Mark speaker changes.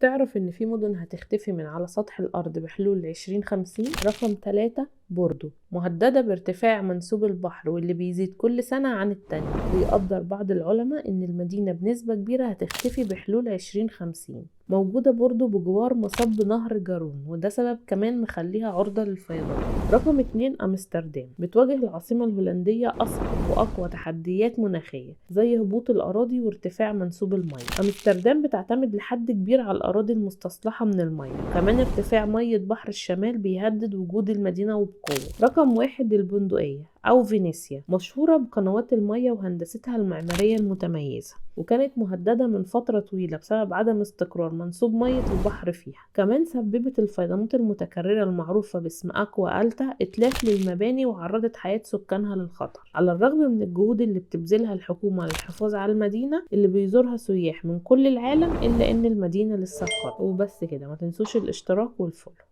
Speaker 1: تعرف إن في مدن هتختفي من على سطح الأرض بحلول 2050؟ رقم 3 بوردو، مهددة بارتفاع منسوب البحر واللي بيزيد كل سنة عن التانية. بيقدر بعض العلماء إن المدينة بنسبة كبيرة هتختفي بحلول 2050. موجودة بوردو بجوار مصب نهر جارون، وده سبب كمان مخليها عرضة للفيضان. رقم 2 أمستردام، بتواجه العاصمة الهولندية أصعب وأقوى تحديات مناخية زي هبوط الأراضي وارتفاع منسوب المية. أمستردام بتعتمد لحد كبير على الأراضي المستصلحة من المية، كمان ارتفاع مية بحر الشمال بيهدد وجود المدينة وبقوة. رقم 1 البندقية أو فينيسيا، مشهورة بقنوات المية وهندستها المعمارية المتميزة، وكانت مهددة من فترة طويلة بسبب عدم استقرار منسوب مية البحر فيها. كمان سببت الفيضانات المتكررة المعروفة باسم أكوا ألتا إتلاف للمباني وعرضت حياة سكانها للخطر. على الرغم من الجهود اللي بتبذلها الحكومة للحفاظ على المدينة اللي بيزورها سياح من كل العالم، إلا إن المدينة لسه في خطر. وبس كده، ما تنسوش الاشتراك وال follow.